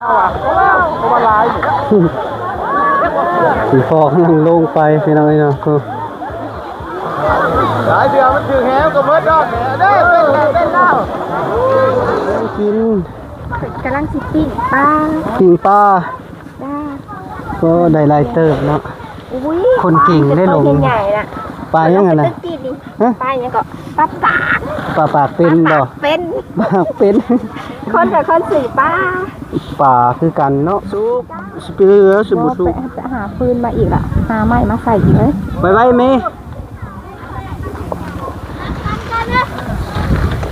ອີพ่อกຳລັງລົງໄປພີ່ນ້ອງເອີຍເນາະ. ຫຼາຍເທື່ອມັນຖືກແຫວກໍເໝິດດອກແຫຼະເດີ. ເປັນແລ້ວ ກິນ ກຳລັງຊິປີ້ງປາ ປີ້ງປາ. ໂອ້ ໄດ້ຫຼາຍເຕີບເນາະ. ອຸ້ຍ ຄົນເກັ່ງເດ້ລົງ ປາຫຍັງຫັ້ນນະ? ປາຫຍັງເກາະ? ປາປາກ ປາປາກເປັນບໍ່? ເປັນ ປາປາກເປັນ. ຄົນກັບຄົນຊື້ປາ ປາຄືກັນເນາະ. ສຸກ ຊິໄປເຮືອ ຊິບໍ່ສຸກ ໄປຫາຟືນມາອີກລະ ຫາໄມ້ມາໃສ່ອີກເລີຍ. ໄວໆແມ່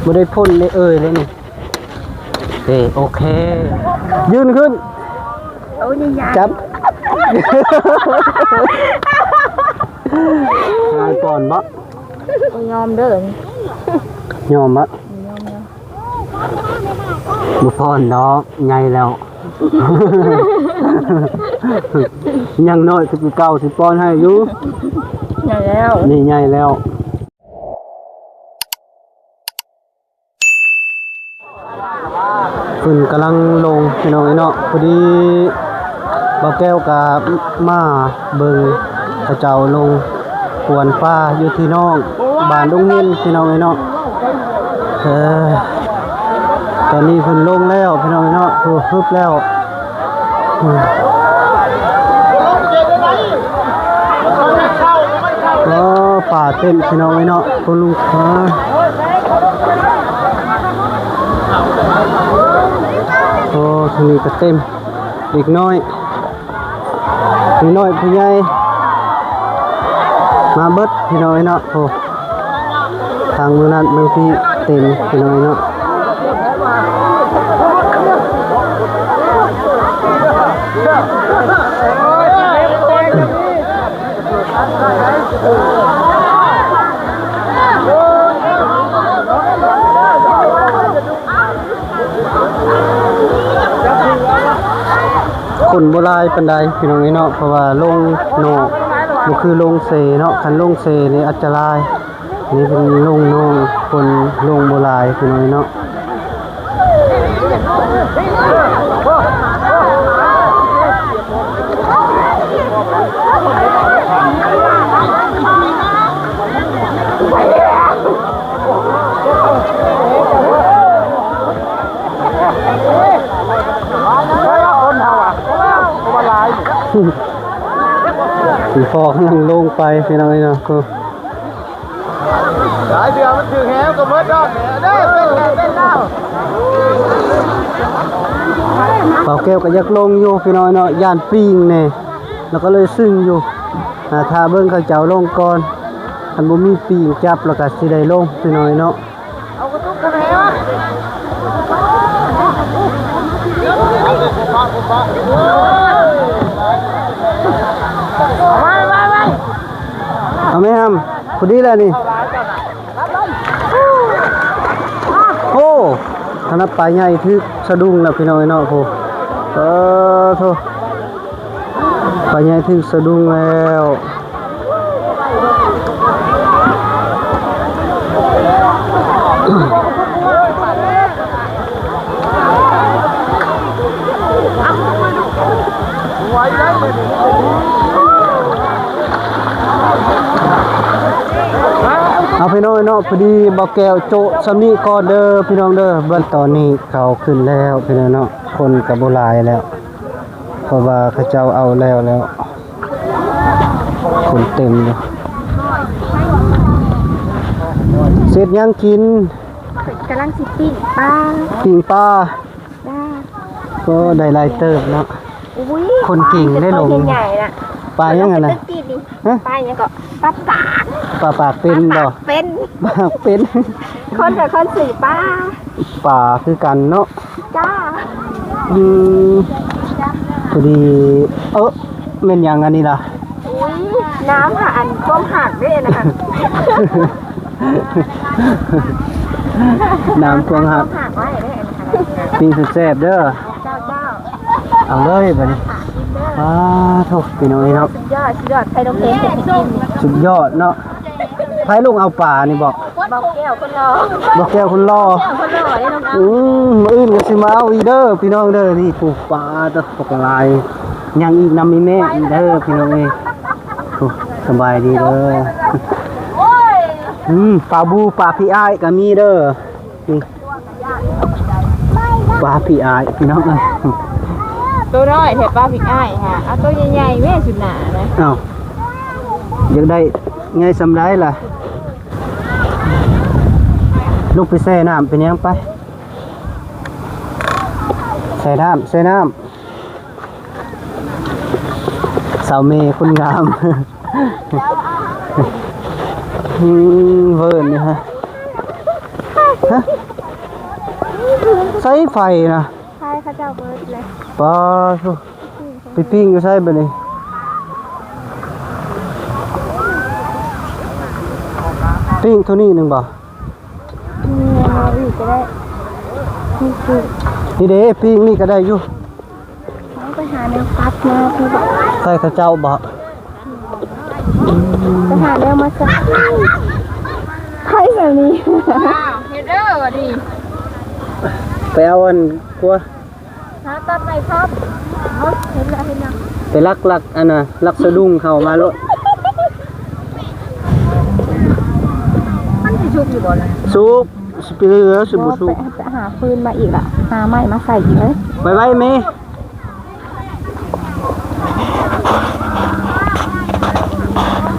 ບໍ່ໄດ້ພົ້ນເລີຍ ເອີຍເລີຍນີ້. ເອີ ໂອເຄ ຢືນຂຶ້ນ ໂອ້ຍ ຢ່າ ຈັບ ງ່າຍກ່ອນບໍ່? ບໍ່ຍອມເດີ ຍອມບໍ່? ບໍ່ຍອມ ບໍ່ຟ້ອນດອກ ໃຫຍ່ແລ້ວ ຍັງນ້ອຍຄືເກົ່າ ຊິປ້ອນໃຫ້ຢູ່ ໃຫຍ່ແລ້ວ ນີ້ໃຫຍ່ແລ້ວ. ເພິ່ນກຳລັງລົງພີ່ນ້ອງເອີຍເນາະ. ພໍດີບ່າວແກ້ວກະມາເບິ່ງເຂົາເຈົ້າລົງກວນປາຢູ່ທີ່ໜອງບ້ານດົງເຫັນພີ່ນ້ອງເອີຍເນາະ. ເອີ ຕອນນີ້ເພິ່ນລົງແລ້ວພີ່ນ້ອງເອີຍເນາະ. ໂອ້ ຮຶບແລ້ວ. ໂອ້ ປາເຕັມພີ່ນ້ອງເອີຍເນາະ ຄົນລຸງ. ໂອ້ ທາງນີ້ກໍເຕັມ ເດັກນ້ອຍ ເດັກນ້ອຍຜູ້ໃຫຍ່ມາເບິດພີ່ນ້ອງເອີຍເນາະ. ໂອ້ ທາງເມືອງນັ້ນເມືອງພີ້ເຕັມພີ່ນ້ອງເນາະ. ຄົນບໍ່ຫຼາຍປານໃດພີ່ນ້ອງເອີຍເນາະ ເພາະວ່າລົງນອກ ບໍ່ຄືລົງເຊເນາະ. ຄັນລົງເຊນີ້ອາດຈະຫຼາຍ ນີ້ເປັນລົງນອກ ຄົນລົງບໍ່ຫຼາຍພີ່ນ້ອງເອີຍເນາະ. ອີພໍ່ກຳລັງລົງໄປພີ່ນ້ອງເອີຍເນາະ. ຫຼາຍເທື່ອມັນຖືກແຫວກໍເໝິດດອກແຫຼະເດີ. ເປັນແລ້ວ ເປັນແລ້ວ. ບ່າວແກ້ວກໍຢາກລົງຢູ່ພີ່ນ້ອງເນາະ ຢ້ານປີງແດ່ ແລ້ວກໍເລີຍຊຶ້ງຢູ່. ຖ້າເບິ່ງເຂົາເຈົ້າລົງກ່ອນ ຄັນບໍ່ມີປີງຈັບແລ້ວກໍຊິໄດ້ລົງພີ່ນ້ອງເນາະ. ເອົາແມ່ນ ພໍດີແລ້ວນີ້. ໂອ້ ຂະໜາດປາໃຫຍ່ຖືກສະດຸ້ງແລ້ວພີ່ນ້ອງເອີຍເນາະ. ໂອ້ ເອີ ໂທ້ ປາໃຫຍ່ຖືກສະດຸ້ງແລ້ວ. ເອົາ ພີ່ນ້ອງເນາະ ພໍດີບ່າວແກ້ວໂຈະຊ່ຳນີ້ກ່ອນເດີພີ່ນ້ອງເດີ. ບັດຕອນນີ້ເຂົາຂຶ້ນແລ້ວພີ່ນ້ອງເນາະ ຄົນກໍບໍ່ຫຼາຍແລ້ວ ເພາະວ່າເຂົາເຈົ້າເອົາແລ້ວແລ້ວ ຄົນເຕັມຢູ່. ເຮັດຫຍັງກິນ? ກຳລັງຊິປີ້ງປາ ປີ້ງປາ. ໂອ້ ໄດ້ຫຼາຍເຕີບເນາະ. ອຸ້ຍ ຄົນເກັ່ງເດ້ລົງ ປາຫຍັງຫັ້ນນະ? ປາຫຍັງເກາະ? ປາປາກ ປາປາກເປັນບໍ່? ເປັນ ປາປາກເປັນ. ຄົນກັບຄົນຊື້ປາ ປາຄືກັນເນາະ. ຈ້າ ອືມ ພໍດີ ເອີ ແມ່ນຫຍັງອັນນີ້ລະ? ອຸ້ຍ ນ້ຳຫາ ອັນ ຄວາມຮັກເດ້ນະ. ນ້ຳຄວາມຮັກ ນ້ຳຄວາມຮັກໄວ້ເດ້ ປີ້ງແຊບໆເດີ. ເຈົ້າ ເຈົ້າ ເອົາເລີຍບັດນີ້. ປາໂທ້ ພີ່ນ້ອງເອີຍເນາະ ສຸດຍອດ ສຸດຍອດ ໃຜລົງເອງເຮັດໃຫ້ກິນ ສຸດຍອດເນາະ. ໃຜລົງເອົາປານີ້ບໍ? ບໍ່ແກ້ວຄົນຫຼໍ່ ບໍ່ແກ້ວຄົນຫຼໍ່ ແກ້ວຄົນຫຼໍ່ເດ້ນ້ອງ ອືມ ມື້ອື່ນກໍຊິມາເອົາອີກເດີພີ່ນ້ອງເດີ. ນີ້ປູກປາຕະ ບັກຫຼາຍ ຍັງອີກນຳອີ່ແມ່ອີກເດີພີ່ນ້ອງເອີຍ. ໂອ້ ສະບາຍດີເດີ. ອືມ ປາບູປາພີ່ອ້າຍກໍມີເດີ. ນີ້ ປາພີ່ອ້າຍພີ່ນ້ອງເອີຍ ໂຕນ້ອຍແທ້ປາພີ່ອ້າຍຫາ ເອົາໂຕໃຫຍ່ໆແມ່ ສຸດໜ້ານະ. ເອົ້າ ຢາກໄດ້ໃຫຍ່ສ່ຳໃດລະ? ລູກໄປແຊ່ນ້ຳເປັນຫຍັງ ໄປແຊ່ນ້ຳ ແຊ່ນ້ຳ. ສາວເມຄົນງາມ ອືມ ເວີນນີ້ຮະ ຮະ ໃຊ້ໄຟນະ ໃຊ້ເຂົາເຈົ້າເບິດເລີຍ. ປາໂທ້ ໄປປີ້ງຢູ່ໃສບັດນີ້? ປີ້ງເທົ່ານີ້ໜຶ່ງບໍ່? ນີ້ເອົາອີກກໍໄດ້ ນີ້ຄື ນີ້ເດ້ ປີ້ງນີ້ກໍໄດ້ຢູ່. ເຮົາໄປຫາແນວຕັດມາ ໃສ່ເຂົາເຈົ້າບໍ່? ໄປຫາແນວມາໃສ່ ໃຜແບບນີ້ ອ້າວ ເຮັດເດີນີ້ ໄປເອົາອັນຄົວ ຫາຕັດໄມ້ພ້ອມ ເອົາ ເຫັນແລ້ວ ເຫັນແລ້ວ ໄປລັກ ລັກອັນນ່າ ລັກສະດຸ້ງເຂົ້າມາໂລດ. ມັນຊິສຸກຢູ່ບໍ່ລະ? ສຸກ ຊິໄປເຫຼືອ ຊິບໍ່ສຸກ ໄປ ໄປຫາຟືນມາອີກລະ ຫາໄມ້ມາໃສ່ອີກເລີຍ. ໄວໆແມ່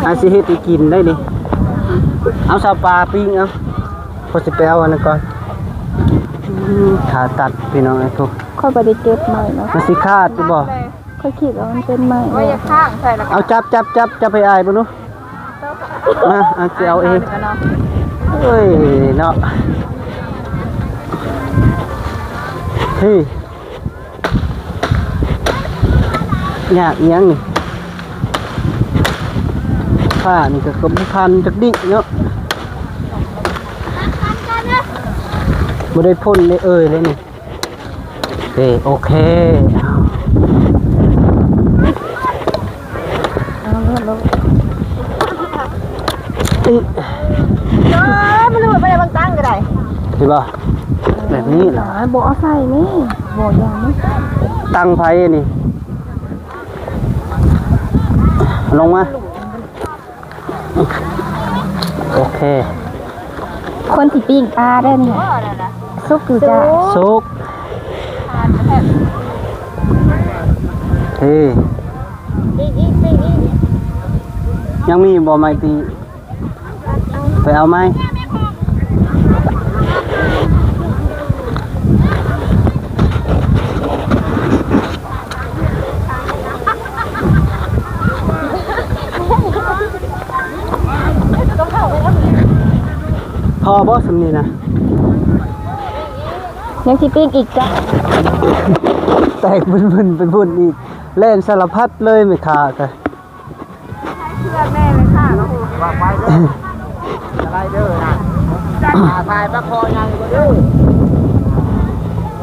ອາ ຊິເຮັດໃຫ້ກິນໄດ້ນີ້ ເອົາຊາວປາປີ້ງເອົາ ພໍຊິໄປເອົາອັນນັ້ນກ່ອນ. ອືມ ຂາຕັດພີ່ນ້ອງເອີຍ ທຸກ ຂ້ອຍບໍ່ໄດ້ເກັບໄມ້ເນາະ ມັນຊິຂາດຢູ່ບໍ່? ຂ້ອຍຄິດວ່າມັນເປັນໄມ້ ວ່າຢາກຂ້າງໃສ່ລະ ເອົາ ຈັບ ຈັບ ຈັບ ຈັບໃຫ້ອ້າຍເບິ່ງດູ ມາ ອາ ຊິເອົາເອງ. ໂອ້ຍເນາະ ເຮີ້ຍ ຍາກອີ່ຫຍັງນີ້ ຜ້ານີ້ກໍ ກໍບໍ່ພັນຈັກດິເນາະ ບໍ່ໄດ້ພົ້ນເລີຍເອີຍເລີຍນີ້. ເອີ ໂອເຄ ເອົາລົງ ເອີ ເອີ ມັນຫຼຸດໄປແລ້ວ ເບິ່ງຕັ້ງກໍໄດ້ ເຫັນບໍ່? ແບບນີ້ລະ ບໍ່ເອົາໃສ່ນີ້ ບໍ່ຢ່າງນີ້ ຕັ້ງໃຜນີ້? ລົງມາ ໂອເຄ ຄົນຊິປີ້ງປາເດ້ນີ້ ສຸກຢູ່ຈ້າ ສຸກ ເອີ ປີ້ງອີກ ປີ້ງອີກ ຍັງມີບໍ່ໄມ້ປີ້ງ? ໄປເອົາໄມ້ ພໍບໍ່ສ່ຳນີ້ນະ? ຍັງຊິປີ້ງອີກຈ້າ ແຕກບຶນໆໄປພຸ້ນອີກ ແລ່ນສາລະພັດເລີຍແມ່ຄ້າກະ. ເຊື່ອແມ່ເລີຍຄ່ະ ວ່າໄປເດີ ສະໄລເດີນະ ຖ່າຍປາຄໍໃຫຍ່ບໍ່ເດີ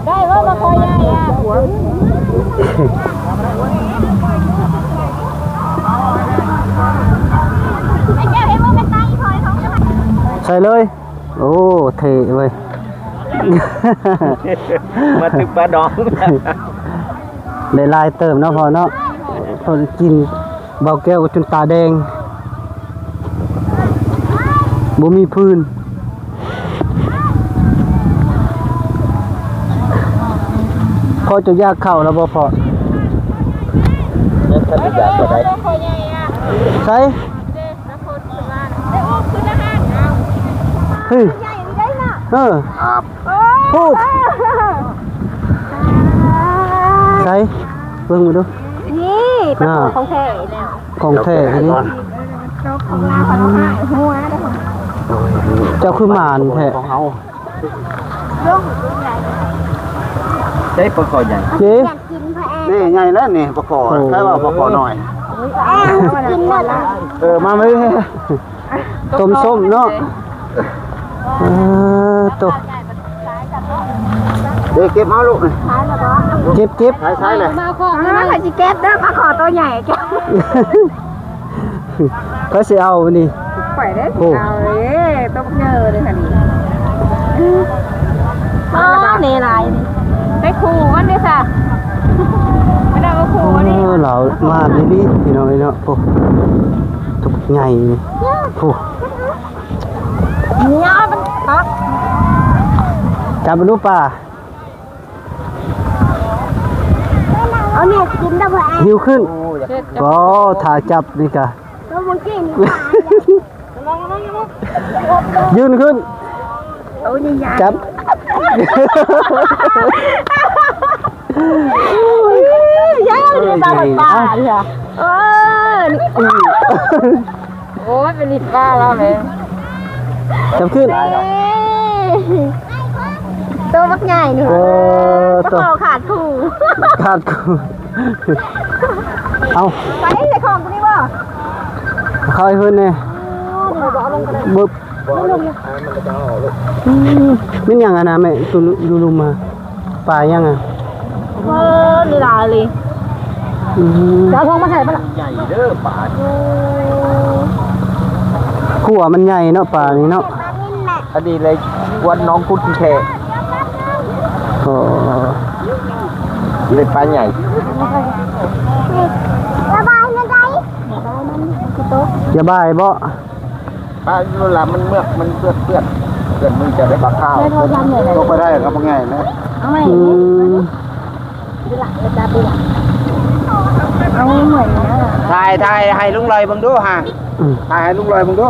ໄດ້ບໍ່ປາຄໍໃຫຍ່ອະ? ໃສ່ເລີຍ ໂອ້ ເທ່ເວີຍ ມາຕຶກປາດອງ ໄດ້ຫຼາຍເຕີບເນາະພໍ່ເນາະ ເພິ່ນກິນ ເບົາແກ້ວກໍຈົນຕາແດງ ບໍ່ມີຟືນ. ພໍ່ເຈົ້າຢາກເຂົ້າແລ້ວບໍ່ພໍ່? ຍັງທັນໄດ້ຢາກປານໃດ. ໃສ? ເຮີ້ຍ ເອີ ໂອ້ ໃສ ເບິ່ງມາດູ ນີ້ປາຂອງແທ້ແລ້ວ ຂອງແທ້ນີ້ ເຈົ້າຄືໝານແທ້ ຂອງເຮົາ ໃຊ້ປາຄໍໃຫຍ່ ເດ້ ນີ້ໃຫຍ່ແລ້ວນີ້ປາຄໍ ໃຜວ່າປາຄໍນ້ອຍ ເອີ ມາເລີຍ ຕົ້ມສົ້ມເນາະ ເອີ ໂຕ ເດ້ ເກັບເອົາລູກ ເກັບ ເກັບ ໃສ່ ໃສ່ແຫຼະ ມາຂໍ ມາຂໍ ຊິເກັບເດີ ມາຂໍໂຕໃຫຍ່ ໃຜຊິເອົານີ້ ໄປເດ້ ໂອ້ ເອົາເດ້ ຕົກເຍີເດ້ຫັ້ນນີ້ ປ້າ ເນຫຼາຍນີ້ ໄດ້ຄູ່ມັນເດ້ຊະ ບໍ່ໄດ້ວ່າຄູ່ມັນນີ້ ເອີ ລາວມານອີ່ຫຼີພີ່ນ້ອງເອີຍເນາະ. ໂອ້ ຕົກໃຫຍ່ນີ້ ໂອ້ ເນຍມັນຄັກ ຈັບມັນດູປາ. ເອົາແມ່ກິນແລ້ວບໍ່ ຫິວຂຶ້ນ ໂອ້ ຢາກກິນ ກໍຖ້າຈັບນີ້ກະ ໂຕມັນກິນ ຢືນຂຶ້ນ ໂຕໃຫຍ່ໆ ຈັບ ຢ້ານ ໂຕໃຫຍ່ໆ ປາເທື່ອ ເອີ ໂອ້ຍ ເປັນລິດຟ້າແລ້ວແມ່ ຈັບຂຶ້ນ ເອີ ໂຕບັກໃຫຍ່ນີ້ ເອີ ໂຕ ປາຄໍຂາດຄູ່ ຂາດຄູ່ ເອົາ ໄປໃສ່ຂອງກູນີ້ບໍ່ ເຂົ້າໃຫ້ເພິ່ນແດ່ ບໍ່ ບໍ່ເອົາລົງກໍໄດ້ ບຶບ ບໍ່ເອົາລົງ ອືມ ແມ່ນຫຍັງອັນນະແມ່ ຢູ່ລຸ່ມມາ ປາຫຍັງອະ? ເອີ ຫຼາຍໆເລີຍ ອືມ ຈະເອົາທອງມາໃສ່ປະລະ? ໃຫຍ່ເດີປາ ໂອ້ ຂົວມັນໃຫຍ່ເນາະ ປານີ້ເນາະ ອັນນີ້ເລີຍ ວັດໜອງກຸດແທ້ ອໍ ເລີຍປາໃຫຍ່ ລະບາຍແນວໃດ? ລະບາຍມັນ ມັນຊິຕົກ ລະບາຍບໍ່? ປາຢູ່ລະມັນເມືອກ ມັນເປື້ອນ ເປື້ອນ ເປື້ອນ ມັນຈະໄດ້ປາຂາວ ຕົກໄປໄດ້ກໍບໍ່ງ່າຍນະ ເອົາໃໝ່ ອືມ ເອົາໃໝ່ນະ ຖ່າຍ ຖ່າຍໃຫ້ລຸງລອຍເບິ່ງດູຫາ ອືມ ຖ່າຍໃຫ້ລຸງລອຍເບິ່ງດູ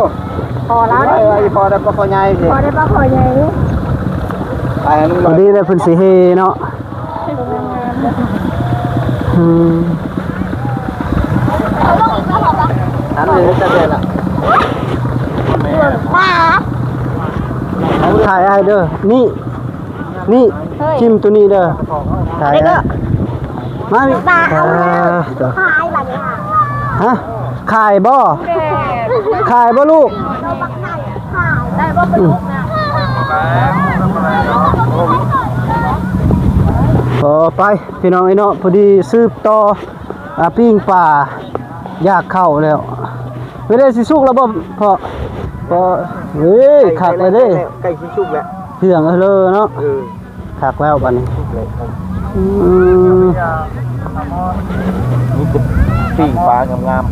ພໍລາວ ເອີ ພໍໄດ້ປາຄໍໃຫຍ່ ພໍໄດ້ປາຄໍໃຫຍ່ ຖ່າຍໃຫ້ລຸງລອຍ ພໍດີແລ້ວເພິ່ນຊິເຮເນາະ. ອືມ ອັນນີ້ຈະໄດ້ລະ ປາ ຖ່າຍອ້າຍເດີ ນີ້ ນີ້ ເຮີ້ຍ ຈິ້ມໂຕນີ້ເດີ ຖ່າຍອ້າຍ ມານີ້ ປາ ເອົາ ອ່າ ຂາຍບາດນີ້ ຮະ? ຂາຍບໍ່? ຂາຍບໍ່ລູກ? ໂອ້ ໄປພີ່ນ້ອງເອີຍເນາະ ພໍດີສືບຕໍ່ ອ່າ ປີ້ງປາ ຢາກເຂົ້າແລ້ວ ເວລາຊິສຸກແລ້ວບໍ່ພໍ່? ພໍ ເອີຍ ຄັກແລ້ວເດ້ ໃກ້ ໃກ້ ໃກ້ຊິສຸກແລ້ວ ເຄື່ອງເລີເນາະ ເອີ. ຄັກແລ້ວບາດນີ້ ອືມ ມີແຕ່ປີ້ງປາງາມ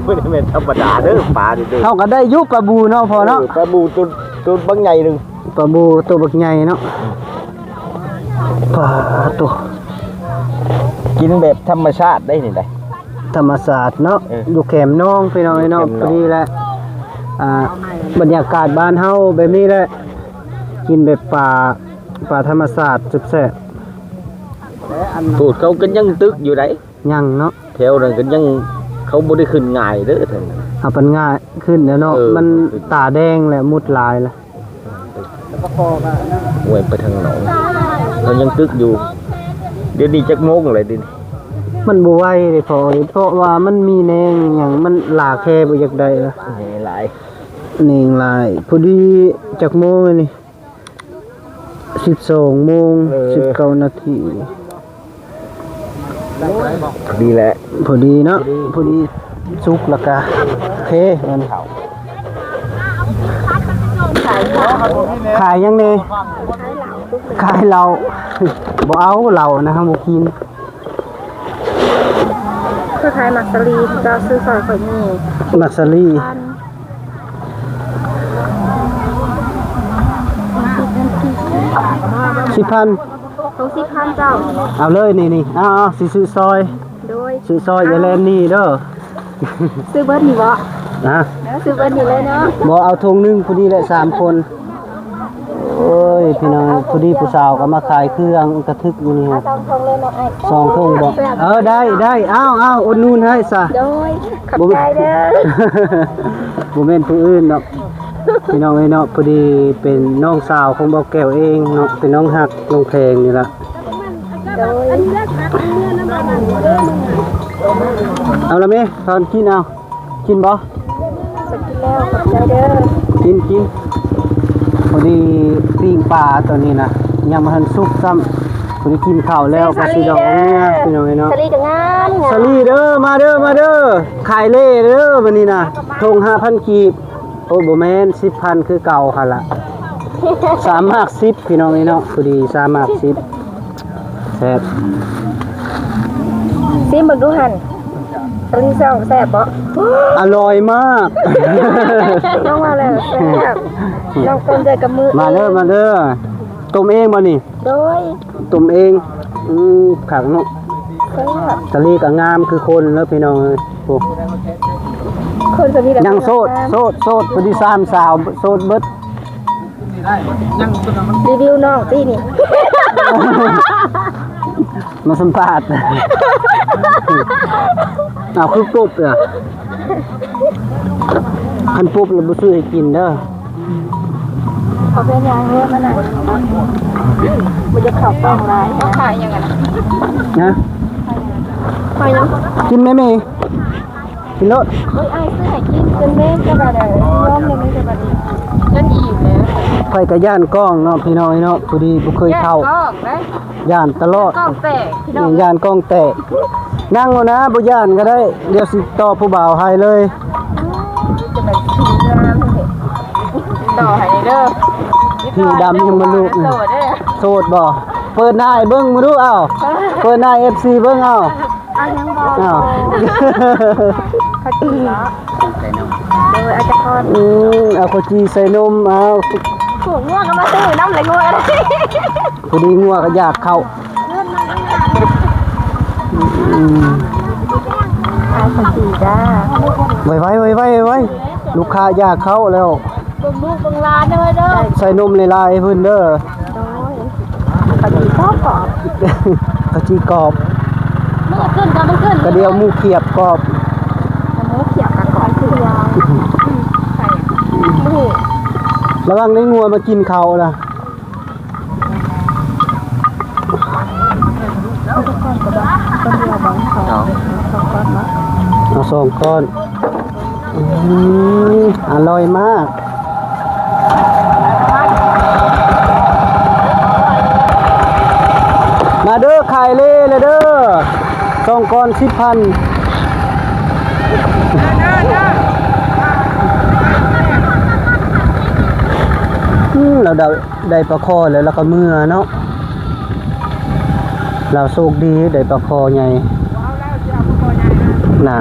ໆ ບໍ່ໄດ້ແມ່ນທຳມະດາເດີ ປານີ້ເດີ ເຮົາກໍໄດ້ຢູ່ປາບູເນາະພໍ່ເນາະ ເອີ ປາບູໂຕ ໂຕບັກໃຫຍ່ໜຶ່ງ ປາບູໂຕບັກໃຫຍ່ເນາະ ປາໂຕ ກິນແບບທຳມະຊາດໄດ໋ນີ້ໄດ໋ ທຳມະຊາດເນາະ ເອີ ຢູ່ແຄມໜອງ ພີ່ນ້ອງເອີຍເນາະ ພໍດີແຫຼະ ອ່າ ບັນຍາກາດບ້ານເຮົາແບບນີ້ແຫຼະ ກິນແບບປາ ປາທຳມະຊາດແຊບໆ ໂພດເຂົາກໍຍັງຕຶກຢູ່ໃດ໋ ຍັງເນາະ ແຖວນັ້ນກໍຍັງ ເຂົາບໍ່ໄດ້ຂຶ້ນງ່າຍເດີ ເອົາປັນງ່າຍຂຶ້ນແລ້ວເນາະ ເອີ ມັນຕາແດງແລ້ວ ມຸດຫຼາຍແລ້ວ ໂອ້ຍ ໄປທາງໜອງ ເຂົາຍັງຕຶກຢູ່ ດຽວນີ້ຈັກໂມງແລ້ວດຽວນີ້ ມັນບໍ່ໄວເດ້ພໍ່ເອີຍ ເພາະວ່າມັນມີແນງຫຍັງ ມັນຫຼາແຄບໍ່ຢາກໄດ້ລະ ແໜງຫຼາຍ ແໜງຫຼາຍ ພໍດີຈັກໂມງແລ້ວນີ້? ສິບສອງໂມງ ເອີ ສິບເກົ້ານາທີ ພໍດີແຫຼະ ພໍດີເນາະ ພໍດີ ພໍດີສຸກແລ້ວກະເທມັນ ຂາຍຫຍັງແດ່? ຂາຍເຫຼົ້າ ບໍ່ເອົາເຫຼົ້ານະ ເຮົາບໍ່ກິນ ຄືຂາຍໝາກສາລີ ເຈົ້າຊື້ຊ່ອຍຂ້ອຍນີ້ ໝາກສາລີ ສິບພັນ ຂອງສິບພັນເຈົ້າ ເອົາເລີຍນີ້ໆ ເອົາໆ ຊິຊື້ຊ່ອຍ ໂດຍ ຊື້ຊ່ອຍ ເອົາ ຢ່າແລ່ນໜີເດີ ຊື້ເບິດນີ້ບໍ່? ຮະ? ຊື້ເບິດນີ້ເລີຍເນາະ ບໍ່ ເອົາຖົງໜຶ່ງ ພໍດີແຫຼະ ສາມຄົນ ໂອ້ຍ ພີ່ນ້ອງ ພໍດີຜູ້ສາວກໍມາຂາຍເຄື່ອງກະທຶກຢູ່ນີ້ ເອົາສອງຖົງເລີຍເນາະອ້າຍ ສອງຖົງບໍ່? ເອີ ໄດ້ ໄດ້ ເອົາ ເອົາ ອຸດໜູນໃຫ້ຊະ ໂດຍ ຂອບໃຈເດີ ບໍ່ແມ່ນຜູ້ອື່ນດອກ ພີ່ນ້ອງເອີຍເນາະ ພໍດີເປັນນ້ອງສາວຂອງບ່າວແກ້ວເອງເນາະ ເປັນນ້ອງຮັກນ້ອງແພງນີ້ລະ ໂດຍ ເອົາລະແມ່ ທອນກິນເອົາ ກິນບໍ່? ກິນແລ້ວ ຂອບໃຈເດີ ກິນ ກິນ ພໍດີປີ້ງປາຕົວນີ້ນະ ຍັງບໍ່ທັນສຸກຊ້ຳ ໄດ້ກິນເຂົ້າແລ້ວກໍຊິດອກເມືອ ພີ່ນ້ອງເອີຍເນາະ. ສາລີກໍງາມ ສາລີເດີ ມາເດີ ມາເດີ ຂາຍເລ່ເດີມື້ນີ້ນະ ຖົງຫ້າພັນກີບ. ໂອ້ ບໍ່ແມ່ນ ສິບພັນຄືເກົ່າຫັ້ນລະ. ສາມໝາກສິບ ພີ່ນ້ອງເອີຍເນາະ ພໍດີສາມໝາກສິບ. ແຊບ ຊີມເບິ່ງດູຫັ້ນ ຕະລິງຊອງແຊບບໍ່? ອະລ່ອຍມາກ ນ້ອງວ່າແລ້ວແຊບ ນ້ອງຕົ້ມໃສ່ກັບມື. ມາເດີ ມາເດີ ຕົ້ມເອງບໍ່ນີ້? ໂດຍ ຕົ້ມເອງ. ອືມ ຄັກເນາະ ແຊບ. ສາລີກໍງາມຄືຄົນເດີພີ່ນ້ອງເອີຍ. ໂອ້ ຄົນກໍມີແຕ່ ຍັງໂສດ ໂສດ ໂສດ ຜູ້ທີ່ສາມສາວໂສດເບິດ. ຣີວິວນ້ອງຕີນີ້ ມາສຳພາດ. ອ້າວ ຄືປຸບລະ? ຄັນປຸບລະບໍ່ຊື້ໃຫ້ກິນເດີ. ເຂົາເປັນຫຍັງເລີຍມັນນະ ບໍ່ຢາກເຂົ້າກ້ອງຫຼາຍ. ເຂົາຂາຍຫຍັງຫັ້ນນະ? ຮະ? ຂາຍຫຍັງ? ກິນແມ່ເມ. ກິນໂລດ. ໂອ້ຍ ອ້າຍຊື້ໃຫ້ກິນຈົນເມນ ແຕ່ວ່າໄດ້ຍອມແລ້ວ ແມ່ນແຕ່ບັດນີ້ ຈົນອີ່ມແລ້ວ. ຂ້ອຍກໍຢ້ານກ້ອງເນາະ ພີ່ນ້ອງເນາະ ພໍດີບໍ່ເຄີຍເຂົ້າ ຢ້ານກ້ອງເດ້ ຢ້ານຕະຫຼອດ ກ້ອງແຕກ ພີ່ນ້ອງ ຢ້ານກ້ອງແຕກ. ນັ່ງໂລດນະ ບໍ່ຢ້ານກໍໄດ້ ດຽວຊິຕໍ່ຜູ້ບ່າວໃຫ້ເລີຍ. ຈະແມ່ນຜິວງາມແທ້ ຕໍ່ໃຫ້ເດີ. ຜິວດຳຍັງບໍ່ລຸກ ໂສດເດີ ໂສດບໍ່? ເປີດໜ້າໃຫ້ເບິ່ງ ມາດູ ເອົ້າ ເປີດໜ້າໃຫ້ເອັຟຊີເບິ່ງ ເອົ້າ. ເອົາຫຍັງບໍ່? ອ້າວ ເຂົ້າຈີ່ເນາະ ໂດຍ ອາດຈະກ່ອນ ອືມ ເອົາເຂົ້າຈີ່ໃສ່ນົມ ເອົາ. ໂຫ ງົວກໍມາຊື້ນຳແຫຼະ ງົວກໍໄດ້ ພໍດີງົວກໍຢາກເຂົ້າ. ອືມ ເອົາເຂົ້າຈີ່ຈ້າ ໄວໆ ໄວໆ ໄວໆ ລູກຄ້າຢາກເຂົ້າແລ້ວ. ເບິ່ງລູກເບິ່ງຫຼານເດີ ໃສ່ນົມຫຼາຍໆ ໃຫ້ເພິ່ນເດີ. ໂດຍ ເຂົ້າຈີ່ກອບ ເຂົ້າຈີ່ກອບ ມັນກໍຂຶ້ນ ກໍມັນຂຶ້ນ ກະດຽວໝູຂຽບກອບ ໝູຂຽບກະກອບຄືດຽວ. ລະວັງໄດ້ງົວມາກິນເຂົ້ານະ. ເອົາຈັກກ້ອນກໍໄດ້ ກ້ອນດຽວບໍ່? ສອງ ສອງກ້ອນເນາະ ເອົາສອງກ້ອນ. ອືມ ອະລ່ອຍມາກ ມາເດີ ຂາຍເລ່ແລ້ວເດີ ສອງກ້ອນສິບພັນ. ອືມ ລາວໄດ້ ໄດ້ປາຄໍ່ແລ້ວ ລາວກໍເມືອເນາະ ລາວໂຊກດີໄດ້ປາຄໍ່ໃຫຍ່ນະ.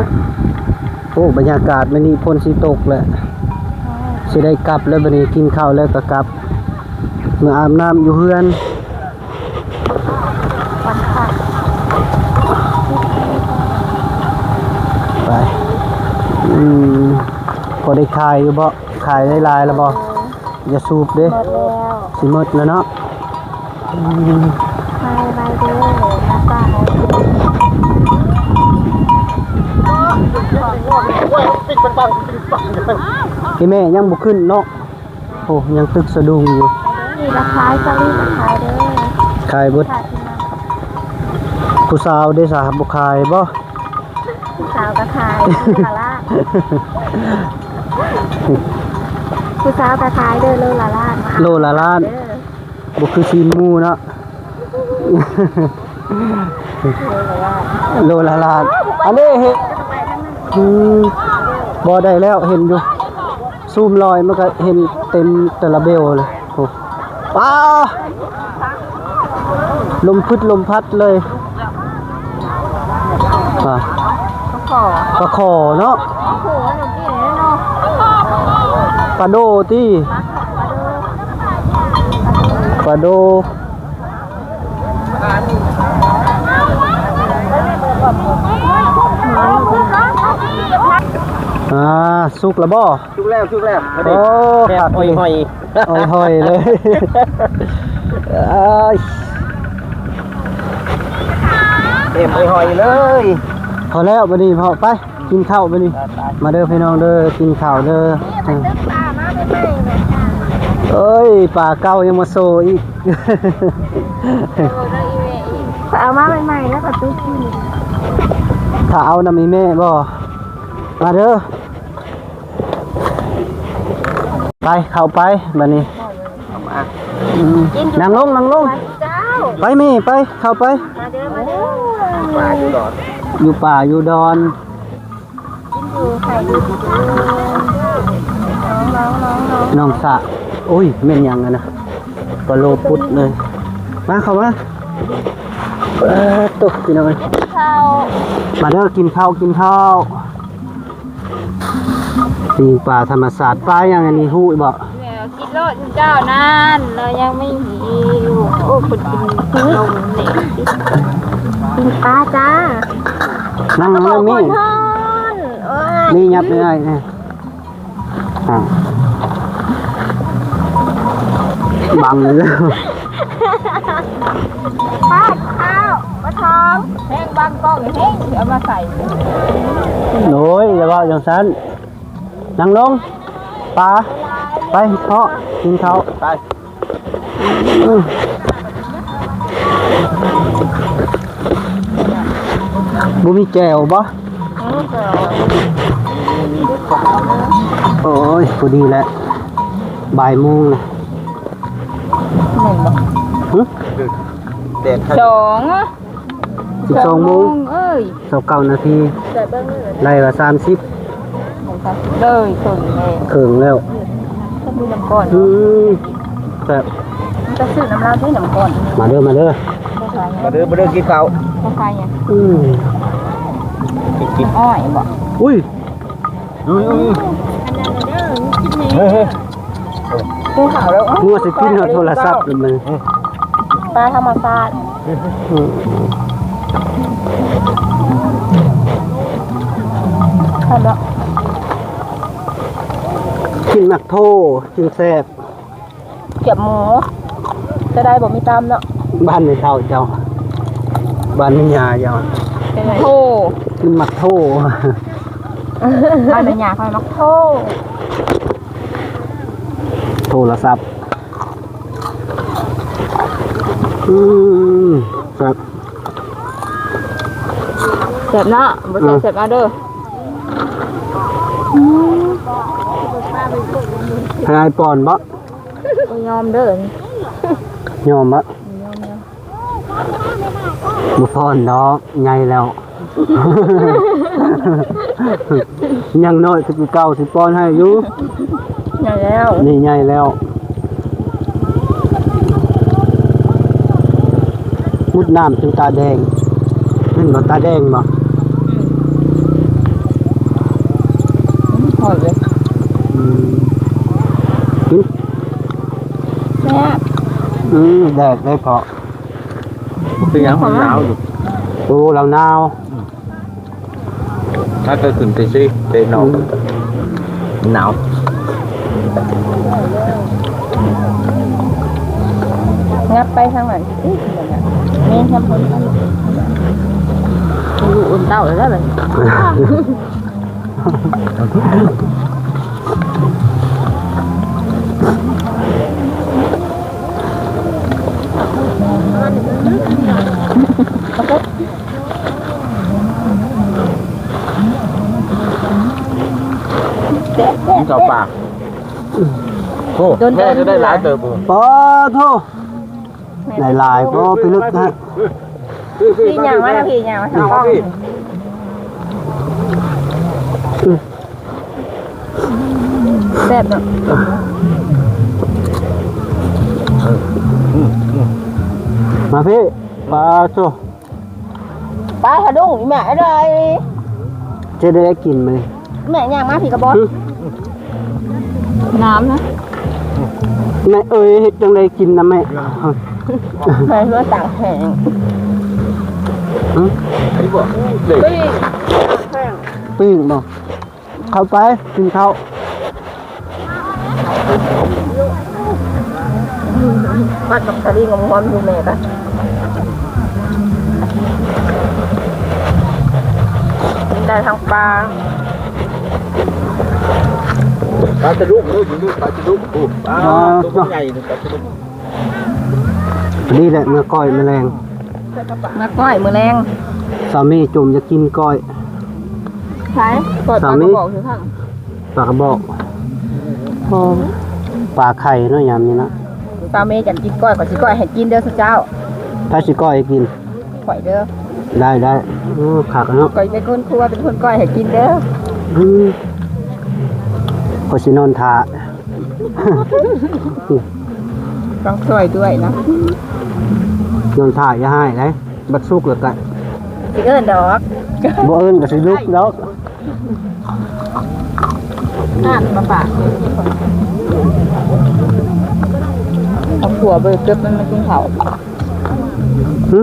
ໂອ້ ບັນຍາກາດມື້ນີ້ຝົນຊິຕົກແລ້ວ ຊິໄດ້ກັບແລ້ວ ບັດນີ້ກິນເຂົ້າແລ້ວກໍກັບ ເມືອອາບນ້ຳຢູ່ເຮືອນ. ໄປ ອືມ ພໍໄດ້ຂາຍຢູ່ບໍ່? ຂາຍໄດ້ຫຼາຍແລ້ວບໍ່? ຢ່າສູບເດ້ ໝົດແລ້ວ ຊິໝົດແລ້ວເນາະ. ອືມ ຂາຍໄວເດີ ມາຝາກ ອີ່ແມ່ຍັງບໍ່ຂຶ້ນເນາະ. ໂອ້ ຍັງຕຶກສະດຸ້ງຢູ່. ນີ້ລະຂາຍ ສາລີກໍຂາຍເດີ ຂາຍເບິດ. ຜູ້ສາວເດຊະ ບໍ່ຂາຍບໍ່? ຜູ້ສາວກໍຂາຍ ໂລລະລ້ານ ຜູ້ສາວກໍຂາຍເດີ ໂລລະລ້ານ ໂລລະລ້ານ ບໍ່ຄືຊີ້ນໝູເນາະ ໂລລະລ້ານ ໂລລະລ້ານ. ອັນນີ້ເຫັນ ອືມ ບໍ່ໄດ້ແລ້ວ ເຫັນຢູ່ ຊູມລອຍມັນກໍເຫັນເຕັມແຕ່ລະເບວເລີຍ. ໂອ້ ປ້າ ລົມພຶດລົມພັດເລີຍ. ປາ ປາຄໍ່ເນາະ ປາໂດຕິ ປາໂດ. ອ່າ ສຸກແລ້ວບໍ່? ສຸກແລ້ວ ສຸກແລ້ວ. ໂອ້ ຄັກ ຫອຍໆ ຫອຍໆເລີຍ. ເອີຍ ເຕັມຫອຍໆເລີຍ. ພໍແລ້ວບັດນີ້ ພໍ ໄປກິນເຂົ້າບັດນີ້. ມາເດີພີ່ນ້ອງເດີ ກິນເຂົ້າເດີ. ເອີຍ ປາເກົ່າຍັງມາໂຊອີກ. ຂ້ອຍເອົາມາໃໝ່ໆ ແລ້ວກໍຕຸກກິນ. ຖ້າເອົານຳອີ່ແມ່ບໍ່? ມາເດີ. ໄປ ເຂົ້າໄປບັດນີ້. ອືມ ນັ່ງລົງ ນັ່ງລົງ. ໄປແມ່ ໄປ ເຂົ້າໄປ ມາເດີ ມາເດີ ຢູ່ປ່າຢູ່ດອນ ນ້ອງສະ ໂອ້ຍ ແມ່ນຫຍັງຫັ້ນນະ ປາໂລປຸດເລີຍ ມາ ເຂົ້າມາ ເອີ ຕົກ ພີ່ນ້ອງເອີຍ ມາເດີ ກິນເຂົ້າ ກິນເຂົ້າ. ປີ້ງປາທຳມະຊາດ ປາຫຍັງອັນນີ້ ຮູ້ອີກບໍ່? ແມ່ກິນໂລດເຈົ້ານັ້ນ ລາວຍັງມີຢູ່ ໂອ້ ເພິ່ນກິນລົງນີ້ ປີ້ງປາຈ້າ ນັ່ງ ນັ່ງ ນີ້ ຮ້ອນ ໂອ້ຍ ນີ້ຫຍັບໄດ້ອ້າຍ ອ່າ ບັງຢູ່ແລ້ວ ປາ ຂ້າວ ປາທອງ ແຮງບັງກ້ອງ ແຮງຊິເອົາມາໃສ່ ໂອ້ຍ ຢ່າເວົ້າຈັ່ງຊັ້ນ ນັ່ງລົງ ປາ ໄປເພາະ ກິນເຂົ້າ ໄປ ບໍ່ມີແຈ່ວບໍ່? ໂອ້ຍ ພໍດີແຫຼະ ບ່າຍໂມງນະ ແມ່ນບໍ່? ຫຶ? ແດດ ສອງ ສິບສອງໂມງ ເອີຍ ຊາວເກົ້ານາທີ ໄດ້ວ່າສາມສິບ ເລີຍເຄິ່ງແລ້ວ ເຄິ່ງແລ້ວ ມີນ້ຳກ້ອນ ອືມ ແຊບ ມັນຈະຊື້ນ້ຳລາວທີ່ນ້ຳກ້ອນ ມາເດີ ມາເດີ ມາເດີ ມາເດີ ກິນເຂົ້າ ຂາຍຫຍັງ? ອືມ ກິນອ້ອຍບໍ່? ອຸ້ຍ ເຮີ້ຍ ເຮີ້ຍ ກິນເຂົ້າແລ້ວ ງົວຊິກິນເອົາໂທລະສັບ ປາທຳມະຊາດ ກິນໝາກໂທ ກິນແຊບ ກຽບໝູ ຈະໄດ້ບໍ່ມີຕຳເນາະ ບ້ານແມ່ເຖົ້າເຈົ້າ ບ້ານແມ່ຍ່າເຈົ້າ ໂທ ກິນໝາກໂທ ບ້ານແມ່ຍ່າຂ້ອຍໝາກໂທ ໂທລະສັບ ອືມ ແຊບ ແຊບເນາະ ບໍ່ແຊບ ອືມ ແຊບເອົາເດີ ອືມ ໃຫ້ອ້າຍປ້ອນບໍ່? ບໍ່ຍອມເດີ ຍອມບໍ່? ບໍ່ຍອມ ບໍ່ປ້ອນດອກ ໃຫຍ່ແລ້ວ ຍັງນ້ອຍຄືເກົ່າ ຊິປ້ອນໃຫ້ຢູ່ ໃຫຍ່ແລ້ວ ນີ້ໃຫຍ່ແລ້ວ ມຸດນ້ຳຈົນຕາແດງ ແມ່ນບໍ່? ຕາແດງບໍ່? ອືມ ຫອມເລີຍ ອືມ ກິນ ແຊບ ອືມ ແດດເລີຍເພາະ ເປັນຫຍັງ ມັນໜາວຢູ່ ໂອ້ ລາວໜາວ ອືມ ຖ້າເກີດຂຶ້ນໄປຊິເຕະນອກ ອືມ ໜາວ ງັບໄປທາງນັ້ນ ນີ້ ຍັບຄົນ ຢູ່ອຸ່ນເຕົ້າແລ້ວບັດນີ້ ກິນເຂົ້າປາ ໂອ້ ແມ່ຈະໄດ້ຫຼາຍເຕີບ ປາໂທ ໄດ້ຫຼາຍບໍ່ ພິລຶກນະ ພີ່ຍ່າງມາ ພີ່ຍ່າງມາ ພີ່ ແຊບເນາະ ມາພີ່ ປາໂທ ປາສະດຸ້ງອີແມ່ເອີຍ ຈະໄດ້ກິນມື້ນີ້ ແມ່ຍ່າງມາພີ້ກະບໍ່ ຫຶ ນ້ຳນະ ແມ່ເອີຍ ເຮັດຈັ່ງໃດກິນນະແມ່ ແມ່ເພື່ອຕາກແຫ້ງ ຫຶ ປີ້ງບໍ່? ເຂົ້າໄປກິນເຂົ້າ ມັດບັກສາລີງອມໆຢູ່ແມ່ກະ ໄດ້ທັງປາ ປາສະດຸ້ງເດີ ກິນດູປາສະດຸ້ງ ໂອ້ ປາ ອໍ ໂຕໃຫຍ່ນີ້ ປາສະດຸ້ງ ນີ້ແຫຼະ ເມືອກ້ອຍມື້ແລງ ເມືອກ້ອຍມື້ແລງ ສາມີຈົ່ມຢາກກິນກ້ອຍ ໃຜ? ກ້ອຍປາກະບອກ ປາກະບອກ ອໍ ປາໄຂ່ເນາະ ຍາມນີ້ເນາະ ສາມີຢາກກິນກ້ອຍ ຂ້ອຍຊິກ້ອຍໃຫ້ກິນເດີຊຸເຈົ້າ ໃຜຊິກ້ອຍໃຫ້ກິນ? ຂ້ອຍເດີ. ໄດ້ ໄດ້. ໂອ້ ຄັກເນາະ. ຂ້ອຍເປັນຄົນຄົວ ເປັນຄົນກ້ອຍໃຫ້ກິນເດີ. ອືມ ຂ້ອຍຊິນອນຖ້າ. ຕ້ອງຊ່ວຍດ້ວຍນະ. ນອນຖ້າ ຢ່າຮ້າຍເດ້. ບັດສຸກແລ້ວກະຊິເອີ້ນດອກ. ບໍ່ເອີ້ນກະຊິລຸກດອກ. ອ່ານມາປາກ ມາຂົ້ວເບິ່ງ ເກັບມັນມາກິນເຂົ້າ. ຫຶ?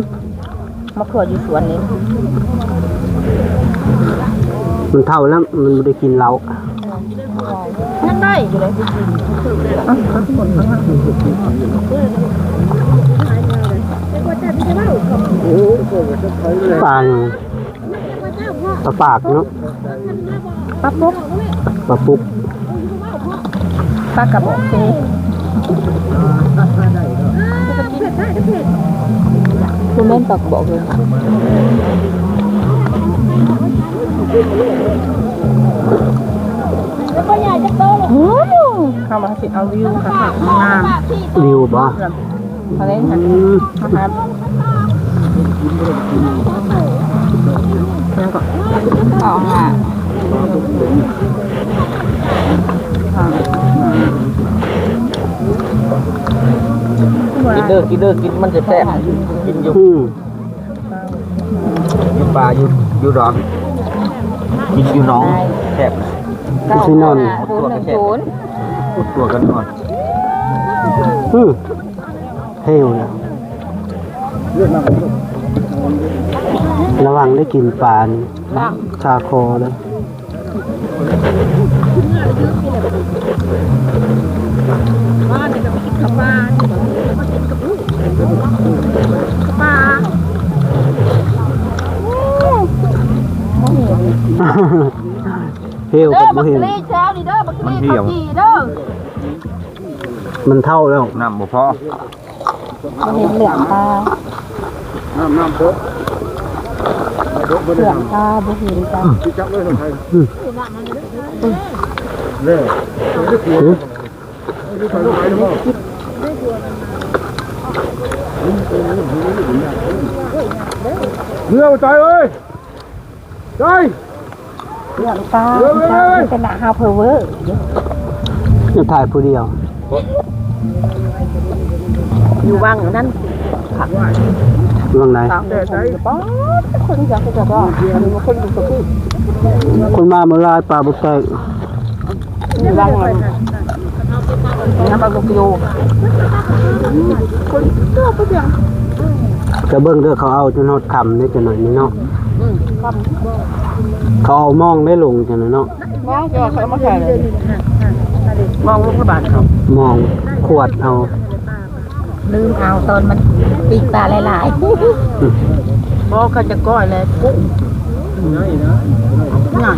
ມາຂົ້ວຢູ່ສວນນີ້. ມັນເຖົ້າແລ້ວ ມັນບໍ່ໄດ້ກິນເຫຼົ້າ. ຍັງໄດ້ຢູ່ເດ້. ປາຫຍັງ? ປາປາກເນາະ. ປາປຸກ. ປາປຸກ. ປາກະບອກເຊ. ບໍ່ແມ່ນປາກະບອກເລີຍ. ອືມ ເຮົາວ່າເຮົາຊິເອົາວິວຄັກໆ ງາມໆ. ວິວບໍ່? ເຂົາເລີຍ ອືມ ນະຄັບ ຍັງກໍ ເອົາຫາ ກິນເດີ ກິນເດີ ກິນ ມັນແຊບໆ ກິນຢູ່. ອືມ ກິນປາຢູ່ ຢູ່ດອນ ກິນຢູ່ໜອງແຊບ. ຄືຊິນອນ ຫົດຕົວກໍແຊບ ຫົດຕົວກໍນອນ. ອືມ ເຮີ້ຍ ລະວັງໄດ້ກິນປານີ້ ຄາຄໍເດີ. ເຮີ້ຍ ບໍ່ເຫັນ ເດີ ບັກກະລີເຊົ້ານີ້ເດີ ບັກກະລີເຂົ້າຈີ່ເດີ. ມັນເຖົ້າແລ້ວ ນ້ຳບໍ່ພໍ. ບໍ່ເຫັນເຫຼືອງຕາ ນ້ຳ ນ້ຳເດີ ເຫຼືອງຕາບໍ່ເຫັນຈ້ະ. ອືມ ເດີ ເມືອບໍ່ຕາຍເອີຍ. ໄດ້ ເລື່ອງຕາ ເອີ ເອີ ເອີ ເປັນໜ້າຮາວເພີເວີ ຍັງຖ່າຍຜູ້ດຽວ ຢູ່ວັງອັນນັ້ນ ວັງໃດ? ຕາມເດີ ໄດ້ ປາດ ຄົນຢາກຈະວ່າ ຄົນຢູ່ກັບຜູ້ ຄົນມາເມື່ອຫຼາຍ ປາບໍ່ແຕກ. ຢູ່ວັງນັ້ນ ນ້ຳມັນບໍ່ກິໂລ ຄົນເຈົ້າໄປຫຍັງ ກະເບິ່ງເດີ ເຂົາເອົາຈົນຮອດຄ່ຳເດ້ ຈັກໜ້ອຍນີ້ເນາະ. ອືມ ຄ່ຳ ເຂົາເອົາມອງໄດ້ລົງຈັ່ງນັ້ນເນາະ ມອງຈະເອົາມາໃສ່ເລີຍ ມອງລົງພະບາດເຂົາ ມອງຂວດເອົາ. ລືມເອົາຕອນມັນປີ້ງປາຫຼາຍໆ ບໍ່ ເຂົາຈະກ້ອຍແລ້ວປຸ້ງ ງ່າຍນະ ງ່າຍ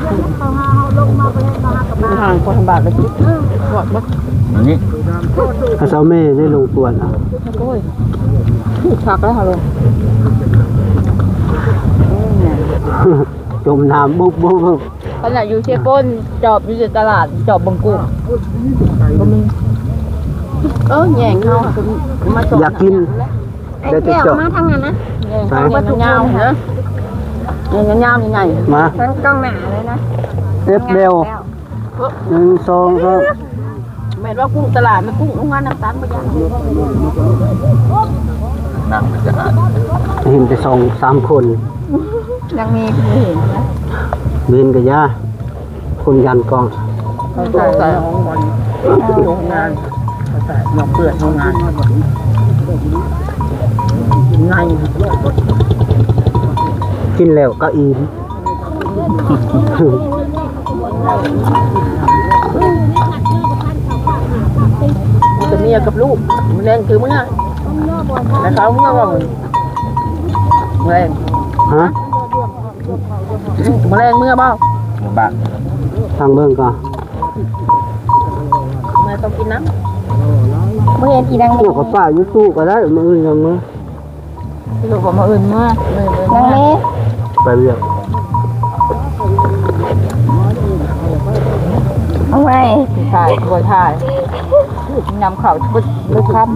ທາງຄົນລຳບາກເລີຍ ປວດບໍ່ ອັນນີ້ ເອົາເຈົ້າແມ່ໄດ້ລົງກວນ ໂອ້ຍ ຄັກແລ້ວເຮົາລົງ ຈົມນ້ຳບຸບໆ. ຂະໜາດຢູ່ເຊໂປນ ຈອບຢູ່ຕະຫຼາດ ຈອບເບິ່ງກຸ້ງ ບໍ່ມີ ເອີ ແຍງເຮົາ ມາຈອບ ຢາກກິນ ໄດ້ແຕ່ຈອບ ມາທາງນັ້ນນະ ແຍງເຮົາ ຍາວໆນະ ຍາວໆ ໃຫຍ່ໆ ມາ ທັງກ້ອງໜ້າເລີຍນະ ເອັບແບວ ໜຶ່ງ ສອງ ສາມ ແມ່ນວ່າກຸ້ງຕະຫຼາດ ມັນກຸ້ງໂຮງງານນ້ຳຕານບໍ່ຢາກ ນັ່ງໄປຈະຫາ ເຫັນແຕ່ສອງສາມຄົນ ຍັງມີຜູ້ເຫັນນະ ເຫັນກະຢ່າ ຄົນຢ້ານກ້ອງ ເຂົາໃສ່ນ້ອງມັນ ໂຮງງານ ເຂົາໃສ່ນ້ອງເພື່ອນໂຮງງານ ໃນ ກິນແລ້ວກະອີ່ມ. ມີແຕ່ເມຍກັບລູກ ມື້ແລງຄືເມືອ ແລ້ວເຂົາເມືອບໍ່ ມື້ແລງ ຮະ ມື້ແລງເມືອບໍ່ ບ້ານ ທາງເບິ່ງກ່ອນ ເມືອຕ້ອງກິນນ້ຳ ບໍ່ເຫັນອີ່ນາງ ເອົາກັບປ້າຢູ່ຕູ້ກະໄດ້ ມື້ອື່ນຍັງມາ. ສະຫຼຸບວ່າມື້ອື່ນເມືອ ຍັງແນ່ ໄປວຽກ ເອົາໄວ້ ຖ່າຍ ບໍ່ຖ່າຍ ຍຳເຂົ້າເບິດ ເບິດຄ່ຳ.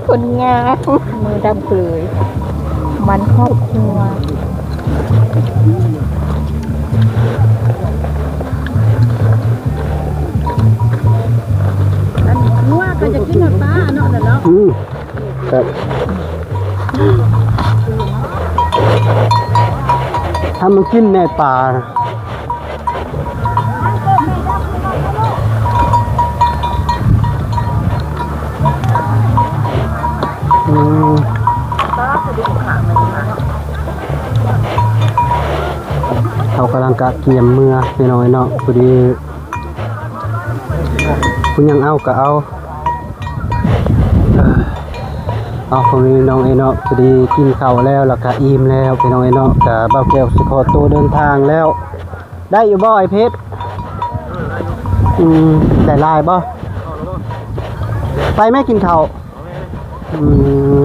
ຄົນງາມ ມືດຳເກີຍ ມັນຄອບຄົວ ອັນງົວກໍຈະກິນນ້ຳປາເນາະ ນັ້ນເນາະ ອືມ ຄັບ ຖ້າມັນກິນແນ່ປາ ອືມ ເຮົາກຳລັງກະກຽມເມືອ ພີ່ນ້ອງເອີຍເນາະ ພໍດີ ຜູ້ຍັງເອົາກະເອົາ ເອົາ ພໍ່ແມ່ພີ່ນ້ອງເອີຍເນາະ ພໍດີກິນເຂົ້າແລ້ວ ແລ້ວກະອີ່ມແລ້ວ ພີ່ນ້ອງເອີຍເນາະ ກະບ່າວແກ້ວຊິຂໍໂຕເດີນທາງແລ້ວ ໄດ້ຢູ່ບໍ່ອ້າຍເພັດ? ອືມ ໄດ້ຫຼາຍບໍ່? ໄປແມ່ກິນເຂົ້າ ອືມ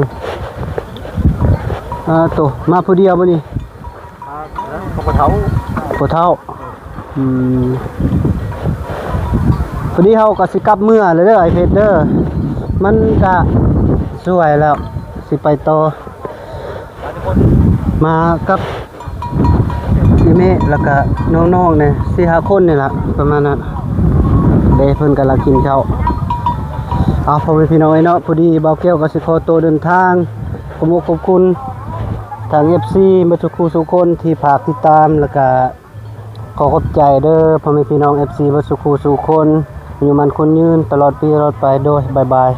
ເອີ ໂຕ ມາຜູ້ດຽວບໍ່ນີ້? ພໍ່ເຖົ້າ ພໍ່ເຖົ້າ ອືມ ພໍດີເຮົາກໍຊິກັບເມືອແລ້ວເດີ ອ້າຍເພັດເດີ ມັນກະສວຍແລ້ວ ຊິໄປຕໍ່ ມາກັບອີ່ແມ່ ແລ້ວກະນ້ອງໆ ແດ່ ສີ່ຫ້າຄົນນີ້ລະ ປະມານນັ້ນເດ້ ເພິ່ນກຳລັງກິນເຂົ້າ ເອົາ ພໍ່ແມ່ພີ່ນ້ອງເອີຍເນາະ ພໍດີບ່າວແກ້ວກໍຊິຂໍໂຕເດີນທາງ ຂອບອົກຂອບຄຸນ ທາງເອັຟຊີເບິດສູ່ຄູ່ສູ່ຄົນທີ່ຝາກຕິດຕາມ ແລ້ວກະຂໍຂອບໃຈເດີ ພໍ່ແມ່ພີ່ນ້ອງເອັຟຊີເບິດສູ່ຄູ່ສູ່ຄົນ ຢູ່ໝັ້ນຄົນຍືນຕະຫຼອດປີຕະຫຼອດໄປ ໂດຍ ບາຍບາຍ.